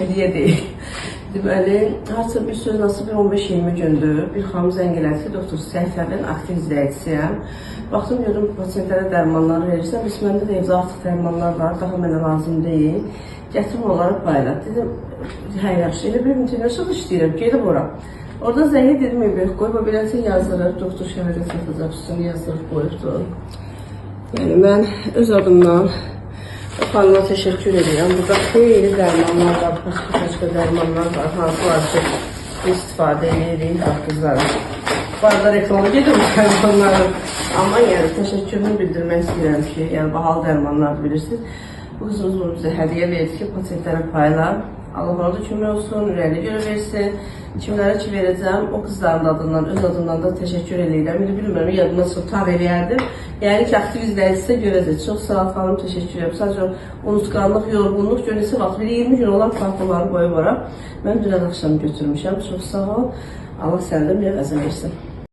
Hədiyyə deyil. Deməli, hardasa bir söz nasıl bir 15-20 gündür bir xanım zəng elədi ki, doktor, səhifənin aktiv izləyicisiyəm. Baxdım, gördüm pasientlərə dərmanları verirsən, bəs məndə də evdə artıq dərmanlar var, daha mənə lazım deyil. Gətirim onları payla. Dedim, hə yaxşı, elə bir international işləyirəm, gedib ora. Oradan zəng dedim, evə qoy, bu beləncə yazdırıb, doktor şəhərdə satacaq üstünü yazdırıb qoyubdu. Yəni mən öz adımdan o xanıma təşəkkür edirəm. Burada xeyli dərmanlar var, başqa-başqa dərmanlar var, hansılar ki istifadə edirik qızlarım. Bu arada reklamı gedir bu dərmanların. Amma yəni təşəkkürümü bildirmək istəyirəm ki, yəni bahalı dərmanlar bilirsiniz. Bu qızımız bunu bizə hədiyyə verdi ki, pasientlərə payla. Allah ona da kömək olsun, ürəyinə görə versin. Kimlərə ki verəcəm, o qızların da adından, öz adımdan da təşəkkür eləyirəm. İndi bilmirəm, yadıma çıxıb tar eləyərdim. Yəni ki, aktiv izləyicisə görəcək. Çox sağ ol xanım, təşəkkür edirəm. Sadəcə unutqanlıq, yorğunluq, gör neçə vaxt, bir 20 gün olan parfumları qoyub ora. Mən dünən axşam götürmüşəm. Çox sağ ol. Allah səndən bir əvəzini versin.